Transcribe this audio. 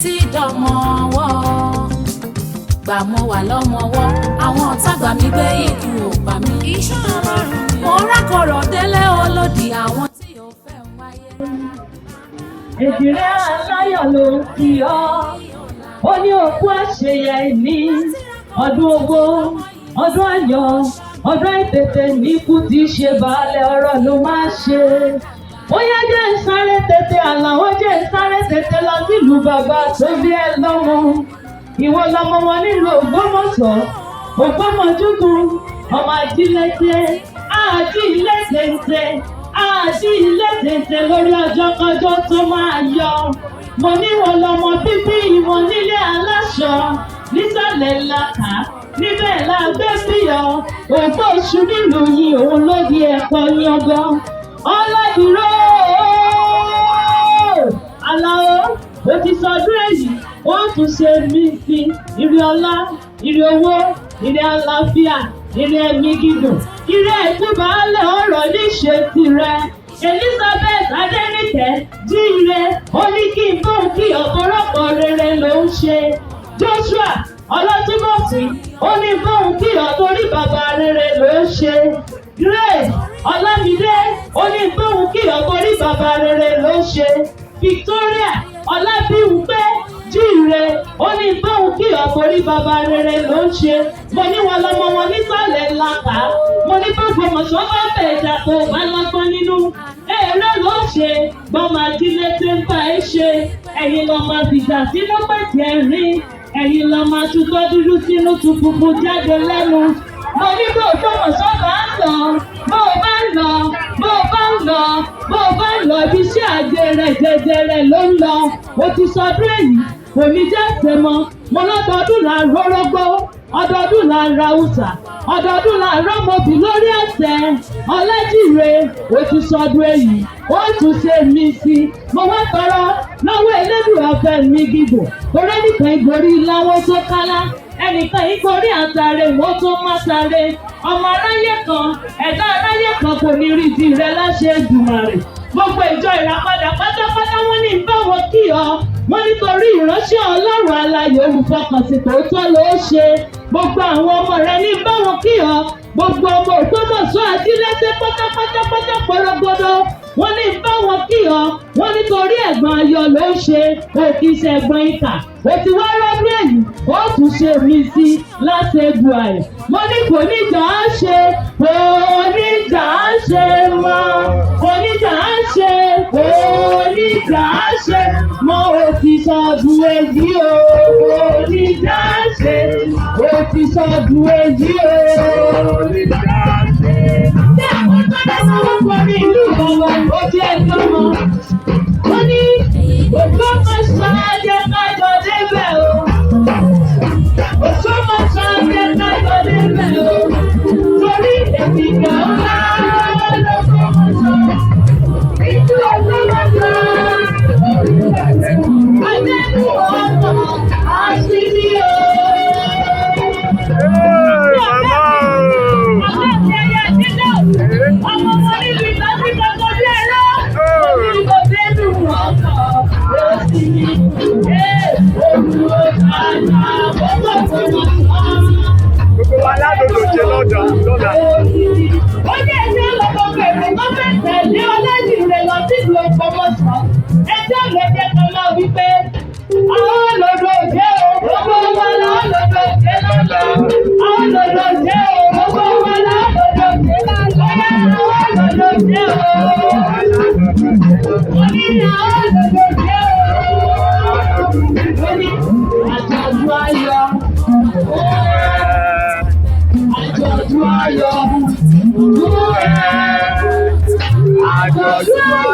Tí dọmọ ọwọ́ gbà mo wà lọ́mọwọ́, àwọn ọ̀tá gbà mí gbé, ikú ò pa mí. Iṣẹ́ Ọlọ́run ni. Mo rákọ̀rọ̀ délé olódì àwọn tí ò fẹ́ ń wáyé rárá. Èjìrẹ́ aláyọ̀ ló ń kí ọ. Ó ní òkú àṣeyẹ ní ọdún owó, ọdún ayọ̀, ọdún àìtètè níkú tí ṣe baálẹ̀ ọ̀rọ̀ ló máa ṣe. Ó yá, jẹ́ ń sáré tètè, Àlàó, jẹ́ ń sáré tètè lọ sílùú bàbá tó bí ẹ lọ́mọ. Ìwọ lọmọ wọn nílùú Ògbómọ̀ṣọ́, Ògbómọ̀júgun, ọmọ ajílẹ̀tẹ̀, ajílẹ̀tẹ̀tẹ̀, ajílẹ̀tẹ̀tẹ̀ lórí ọjọ́ kọjọ́ tó máa yọ. Mo ní wọn lọmọ bíbí ìwọ̀n nílé aláṣọ nísàlẹ̀ làkà, níbẹ̀ la gbé bí ọ. Ògbó oṣù nílùú yìí, òun ló di ẹ̀kọ́ yangan. Ọlọ́dúró Àlàó, ó ti sọdún èyí, ó tún ṣe mí sí ire ọlá, ire owó, ire àlàáfíà, ire ẹ̀mí gígùn, ire ẹ̀kú baálẹ̀ ọ̀rọ̀ níṣe tirẹ̀. Elizabeth Adẹ́nìkẹ́ jíire, ó ní kí n bóun kí ọ̀pọ̀lọpọ̀ rere ló ń ṣe. Joshua Ọlọ́túnbọ̀sí, ó ní bóun kí ọ torí bàbá rere ló ń ṣe. Grace Ọlámídé, ó ní bóun kí ọ torí bàbá rere ló ń ṣe. Victoria Ọlábíwúpẹ́ jíire, ó ní bóun kí ọ torí bàbá rere ló ń ṣe. Mo ní wọn lọmọ wọn nísàlẹ̀ làkà. Mo ní gbogbo mọ̀ṣọ́ bá bẹ̀ ẹja tó bá lọ́gbọ́n nínú. Èrè ló ṣe gbọ́mọ ajílẹ̀ tí ń bá ẹ ṣe. Ẹ̀yin lọ́ máa fìjà sínú pẹ̀tì ẹ̀rín. Ẹ̀yin lọ́ máa tutọ́ dúdú sínú tu funfun jáde lẹ́nu. Mo ní bó Ògbómọ̀ṣọ́ bá ń lọ, bó o bá ń lọ, bó o bá ń lọ, bó o bá ń lọ, ibi iṣẹ́ àjẹrẹ jẹjẹrẹ ló ń lọ. O ti sọdún èyí, kò ní jẹ́ tẹ̀mọ́. Mo lọ́dọọdún là ń rórógbó, ọdọọdún là ń ra ùsà, ọdọọdún là ń rọ́mọbì lórí ẹsẹ̀. Ọlẹ́jìre, o ti sọdún èyí, ó tún ṣe mí sí. Mo wá tọrọ lọ́wọ́ Elédùn afẹ́ mi gígùn. Torí nìkan ìgorí láwọn tó kálá, ẹnìkan ìgorí àtàrẹ wọ́n tó má tàrẹ. Ọmọ aráyé kan, ẹ̀dá aráyé kan kò ní rí di rẹ láṣẹ Èdùmàrè. Gbogbo ìjọ Ìràpadà pátápátá, wọ́n ní bá wọn kí ọ. Wọ́n nítorí ìránṣẹ́ Ọlọ́run alààyè olùfọkànsìn tòótọ́ ló ṣe. Gbogbo àwọn ọmọ rẹ ní bá wọn kí ọ. Gbogbo ọmọ Ògbómọ̀ṣọ́ ajílẹ́sẹ̀ pátápátápátá pọ̀rọ̀gbọ́dọ̀, wọ́n ní bá wọn kí ọ. Wọ́n nítorí ẹ̀gbọ́n ayọ̀ ló ń ṣe, ó kì í ṣe ẹ̀gbọ́n ìkà. Ó ti wá rọ́dún èyí, ó tún ṣe mí sí láti egbò àì. Mo ní kò ní jà á ṣe, kò ní jà á ṣe mọ́, kò ní jà á ṣe, kò ní jà á ṣe mọ́. Ó ti sọdún èyí o, kò ní jà á ṣe, ó ti sọdún èyí o. Ṣé àwọn tó dá sọ́wọ́ pọ̀rí ìlú bàbá ó jẹ́ lọ́mọ? Ó ní Ògbómọ̀ṣọ́, jẹ́ kájọ débẹ̀ o. Ògbómọ̀ṣọ́, jẹ́ kájọ débẹ̀ o. Torí èmi kan ńlá l'Ògbómọ̀ṣọ́. Ìlú Ògbómọ̀ṣọ́. Adẹ́nu ọ̀nà àṣírí o. Màmá o! Ọmọ wọn níbi ìtọ́jú kankan bí ẹ̀rọ. Omi kò dénú ọkọ̀, ó sì ní. Olùwò kàkà, gbogbo gbogbo. Gbogbo wa ládòdò ṣe lọ́dọ̀ lọ́la. Ó ní ẹjẹ́ lọ́kọ̀ bèrè tó fẹ́ tẹ̀lé Ọlẹ́jìrè lọ sílùú Ògbómọ̀ṣọ́. Ẹjẹ́ ló jẹ́ ká máa wí pé àwọn lòdò jẹ́ o, gbogbo wa lọ́dọ̀ jẹ́ lọ́la. Àwọn lòdò jẹ́ o, gbogbo wa lọ́dọ̀ jẹ́ lọ́la. Àwọn lòdò jẹ́ o. Mo ní àwọn lòdò jẹ́ o. Mo ní àjọ̀dún ayọ̀. Àjọ̀dún ayọ̀. Àjọ̀dún ayọ̀.